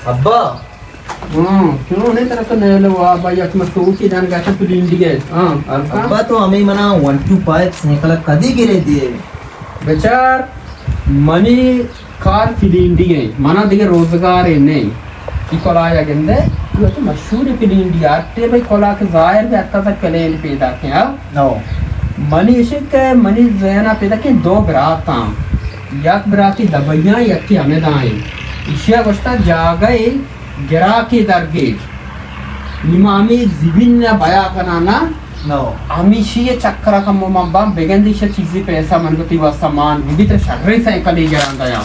ابا۔ ہاں، کیوں نے ترا تو نیل و آبا یک مسوکی دان گاتا پلینڈی ہے۔ ہاں، ابا تو ہمیں منا ون ٹو فائیو سائیکل کدی گرے دیے؟ بچار، منی کار پلینڈی ہے، منا دیگه روزگار ہے نہیں۔ ای کلا یا گندے، تو مشہور پلینڈی آتے بھائی کلا کے ظاہر بھی اکا پلین پیدا کیا۔ نو۔ منی اشی کہ منی ذہن ء پیدا کہ دو برات آں، یک براتی دبئی آں، یکی ہمدا ایں۔ ایشی ء گوشتا جاگہ ء گراکے درگیج، نی ما ہمے زمین ء بیا کناں نا، نو۔ ہمیشی ء چکر ء کمو من باں، بگندی ایشی ء چیزی پیسہ من گو تئی واسطہ مان بی، ترا شریں سائیکلے گران دیاں۔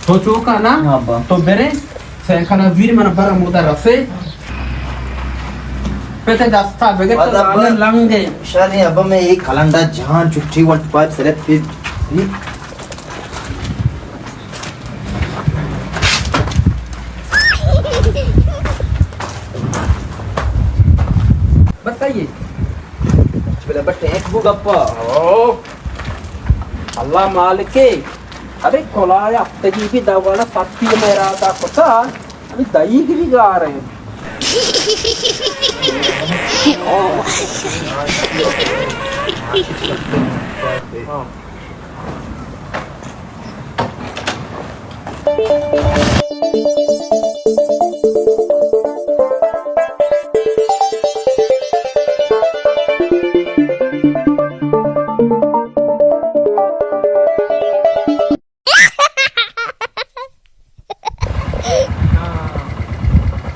تو چوکا نا؟ ہاں با۔ تو برے۔ سائیکل ء زیر من بر ہمودا رسے۔ پت ء دستا بگر تو ابا، دانے لنگ ء۔ شر ابا، میں ایک کلنڈا جان چھٹی ون ٹو فائیو سلیکٹ پہ۔ بتائیے۔ بلا بٹے ایک بو گپا۔ او۔ اللہ مالکے۔ ابے کلایا ہفتگی بھی دوانا سختی میرا تا کتا۔ ابھی دہی کی بھی گار ہے۔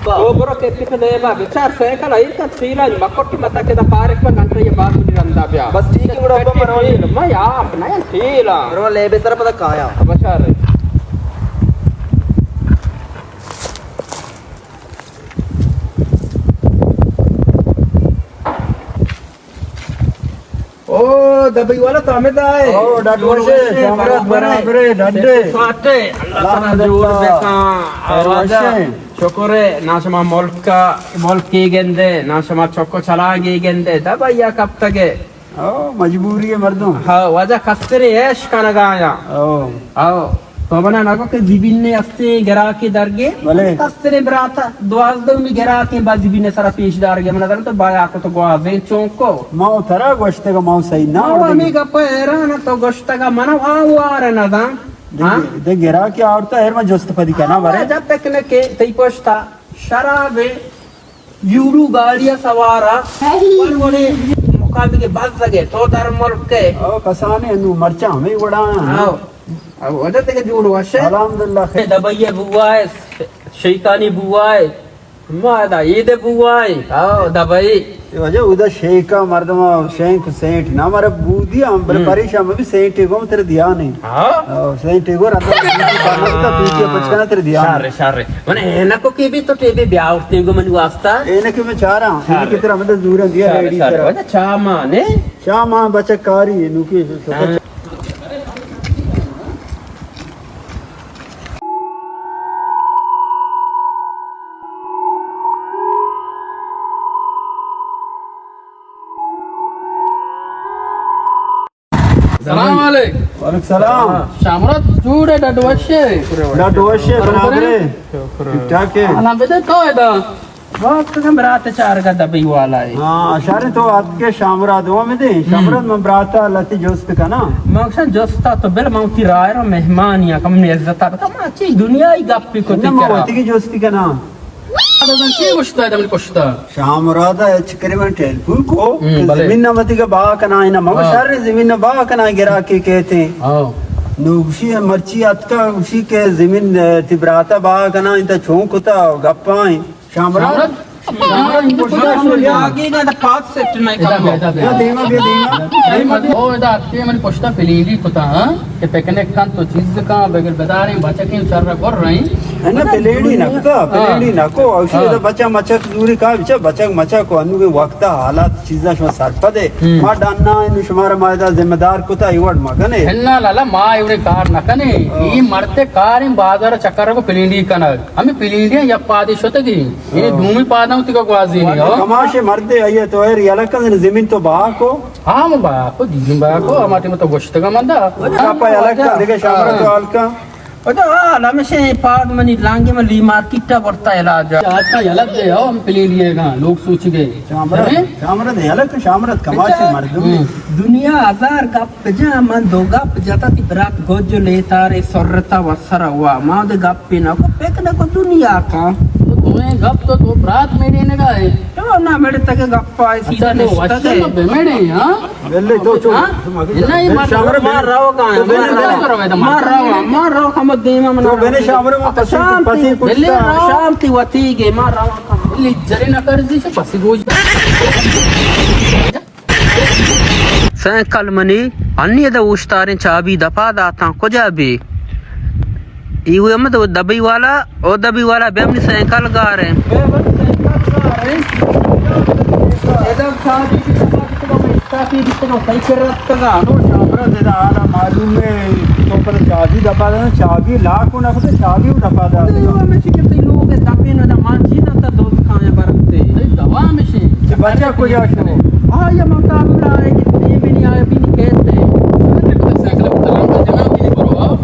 او برو کہ پت نیما بچار سائیکل ایر کن تیلا مکوٹی متا کہ دا پارک پہ گھنٹہ یہ بات نہیں رندا بیا۔ بس ٹھیک ہے، گڑا ابا مرو۔ تیل، میں آپ نہیں تیلا۔ مرو لے بے سر پتا کایا۔ بچار۔ او دبئی والا تو ہمیں دائے۔ او ڈاڈو وشے، شامرات برابرے، ڈاڈے۔ ساٹے، اللہ تعالی جوڑ بکاں۔ آواز۔ شکر ہے، نا شما ملک کا، ملک کی گندے، نا شما چوکو چلا گی گندے، دبئی یا کب تک ہے؟ او مجبوری ہے مردم۔ ہاں، واجہ کسترے عیش کنگا آیا۔ او۔ او۔ تو منا نگو کہ زیبین نے استے گراکی درگے۔ بلے۔ کسترے براتا، دوازدہ می گراکی با زیبین سرا پیش دار گے۔ منا در تو بایا کو تو گوازیں چونکو۔ ما ترا گوشتگا ما صحیح نہ ما وردی۔ ہمیں گپ حیران تو گوشتگا منا آوار نہ داں۔ دے، ہاں؟ دے گراکی آورتا ہر ما جست پدی کنا برے۔ واجہ پکنکے تئی پشتا شرابے۔ یورو گاڑی ء سوار ء وڑ وڑے مقابلے بزگ ء تو در ملک ء۔ او کسانے انو مرچاں ہمیں وڑا ہیں۔ او، او وجہ تک جوڑ وش ہے۔ الحمدللہ خیر۔ دبئی ء بوائے، شیطانی بوائے، ما دا عید بوائے۔ او دبئی۔ یہ وجہ ادا شیخ کا مردم شینک سینٹ نہ مر بودی ہم بل ہم۔ پریشان بھی سینٹ کو تر دیا نہیں۔ ہاں۔ او، سائیں ٹیگور، اتو پیچھے پارنا تھا، پیچھے پچکنا تیرے دھیان۔ شر، شر۔ من اینکو کی بھی تو ٹیبے بیا اٹھتے گو منی واسطہ۔ اینکو میں چاہ رہا ہوں، شر۔ اینکو تیرا مدد دور ہے، دیا شر، ریڈی شر۔ تیرا۔ وجہ چاہ ماں نے؟ چاہ ماں بچہ کاری ہے، نوکی۔ ہاں۔ سلام علیک۔ وعلیکم سلام۔ شامرات جوڑ ہے، ڈڈ وش ہے؟ ڈڈ وش ہے، برابر ہے۔ ٹھیک ٹھاک ہے۔ الحمدللہ، تو ادا۔ وقت کم برات چارگا دبئی والا ہے۔ ہاں، شر تو ات کے شامرات ہوا میں دے۔ شامرات من براتا لتی جست کنا۔ من اکشن جستا تو بل من تی رائے رو مہمانی کم عزت آتا۔ ما چی دنیای گپی کو تی کرا۔ وتی کی جستی کنا۔ دادا چی گوشتا، دمن پشتا؟ شامراد ء چکرے من ٹیلیفون کو ہم، کہ بلے۔ زمین نہ متی کا با کنا ہے نا، مگو ہاں۔ شر زمین نہ با کنا گرا کے کہتے ہیں۔ ہاں۔ نو گوشی مرچی اتکا گوشی کہ زمین، تی براتا با کنا انت چون کتا گپا ہیں۔ شامراد؟ شامراد؟ شامراد، آگے گا پاس سیٹ نہیں ادا کم بیا، ادا بیا۔ بیا دیما، بیا دیما۔ او ادا اتکے من پشتا پلیلی کتا، ہاں؟ کہ پکنک کن تو چیز کن، بگر بداریں بچکیں شر گر رہے ہیں۔ نہ، پلیڈی نہ کتا، ہاں۔ پلیڈی نہ کو، اوشی ہاں۔ ادا بچا مچک زوری کا، بچا بچک مچک کو، انو کے وقتا حالات چیزا شما سرپد ہے۔ ہم۔ ما ڈانا انو شمارا ما ادا ذمہ دار کتا، ای وڑ مگنے۔ نہ لالا، ما ایوڑے کار نہ کنے۔ ہاں۔ ای مرتے کار ہیں بازار چکر کو پلیڈی کنگ۔ ہمیں پلیڈی یا پادی شتگی۔ یعنی ہاں۔ دومی پادا ہوتی کا گوازی نہیں ہو۔ کماشے مردے آئیے تو ایر یلکن زمین تو با کو۔ ہاں، ما با کو، دیدیم با کو، ہما ٹیم تو گوشتگا من دا۔ کاپا یلکن دیگه شامرا تو ہلکا۔ پدا حال ہمیشہ پاد منی لانگے من لی مارکیٹ ءَ برتا علاج ءَ۔ آتا یلہ دے ہو، ہم پلین لیے گا، لوگ سوچ گئے۔ شامرد، شامرد یلہ کہ شامرد کماش اچھا۔ مردم۔ ہم۔ دنیا ہزار گپ جا، من دو گپ جتا تی برات گوج لیتارے سرتا وسر ہوا۔ ما دے گپ پہ نہ کو پک نہ کو دنیا کا۔ تو دوئیں گپ تو تو برات میرے نگا ہے۔ تو نہ میرے تک گپ آئے سیدھا اچھا، تو نشتا وشے گئے۔ میں بیمڑے، ہاں؟ بلے تو چو۔ ہاں؟ نہ، یہ مار شامرد ما روگا، تو بلے ما روگا، ما روگا، ما روگا، ہم دیما من تو بلے شامرد ما پسی، شام پسی تی، پوچھتا۔ بلے شام تی وتی گے، ما روگا۔ بلے جرے نہ کر دی، پسی گوج۔ سائیکل منی انی ادا اوشتاریں چابی دپا داتاں کجا بی؟ ایوے ہم تو دبئی والا، او دبئی والا بیا منی سائیکل گاریں۔ بیا منی سائیکل گاریں۔ ادا چابی کی دپا داتاں، میں اشتاپی بیتگاں، سائیکل رتگا۔ انو شامرا ادا حالا معلوم ہے، تو پر چابی دپا دانا، چابی لاکو نہ کتے، چابی دپا داتا۔ ہمشی کہ تئی لوگ دپے نہ دا، مان چیز تا دوست کھایا برتے۔ تئی دوا ہمشی۔ چہ بچہ کجا شو؟ آ، یا مقابلہ ہے کہ تیمے نہیں آیا، بھی نہیں کہتے۔ سائیکل پر تلنگا جنا بھی نہیں برو، آؤ۔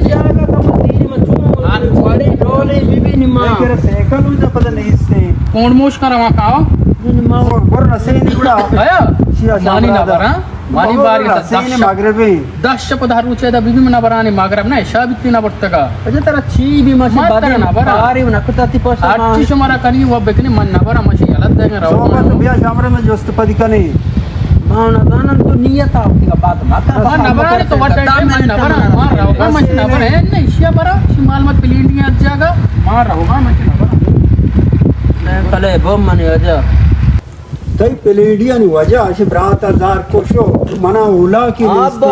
جاگہ کم دیر میں چون۔ آن چوڑے ڈولے بھی بھی نہیں ماں۔ تیرا سائیکل ہوئی تو پتہ نہیں اس سے۔ کون موش کا رواں کاؤ؟ نہیں، نہیں، ماں۔ گور، گور رسے نہیں گڑا۔ آیا؟ شیرا مانی شامرا نہ دا۔ برا۔ مانی باری گور رسے نہیں دش۔ مغربی۔ دش شپ دہ روچے دا بی بی منا برانی مغرب نہ عشاء بیتی نہ برتگا۔ اچھا، ترا چی بی ماشی ما بادی ترا نہ برا۔ باری نہ کتا تی پوشا ما۔ ہرچی شمارا کنی و بکنی، من نہ برا، ماشی غلط دے گا، رو۔ صحبت بیا شامرا میں جست پدی کنی۔ ما نہ زانن تو نیت آتی کا بات ما کر۔ ما نہ برا تو وٹ ہے، ما نہ برا، ما رہو گا، ما نہ برا، ہے نہیں، شیا برا، شی مال مت پلینڈی ات جاگا، ما رہو گا، ما نہ برا۔ میں کلے بم منی وجہ۔ تئی پلیڈیانی وجہ اش برات ءَ زار کشو، منا اولاکی نیست۔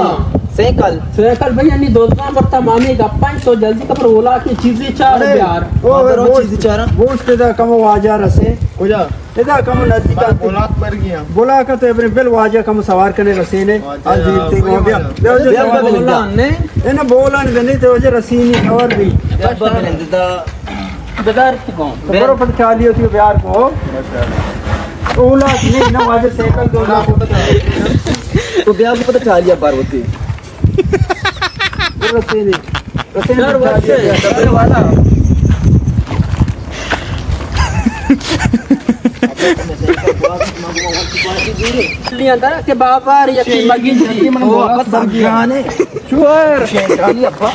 سائیکل۔ سائیکل بھئی، انی دوزان برتا مامی گپاں، تو جلدی کپر اولاکی چیزی چار ارے، بیار۔ او، او، گوشت، چیزی چارا۔ گوشت ادا کم واجہ رسے۔ کجا؟ ادا کم نزدیک بولاک مرگی ہم۔ بولاک تو ابن بل واجہ کم سوار کنے رسینے۔ واجہ، عزیز تے کو بیا۔ بیا، بیا، بیا، بیا، بولا بیا۔ نے۔ انا بولان بنے تو وجہ رسینی اور بھی۔ بدار تی کون؟ تو برو پد چالی ہوتی بیار کو۔ اولا نہیں، نہ واجہ سائیکل دو لا۔ تو بیار کو پتہ چالی بار ہوتی۔ رسینے، رسینے۔ سر، والا۔ لیا اندر کہ بازار یا کہ مگی جی۔ بس گانے۔ شوہر۔ شیطانی ابا۔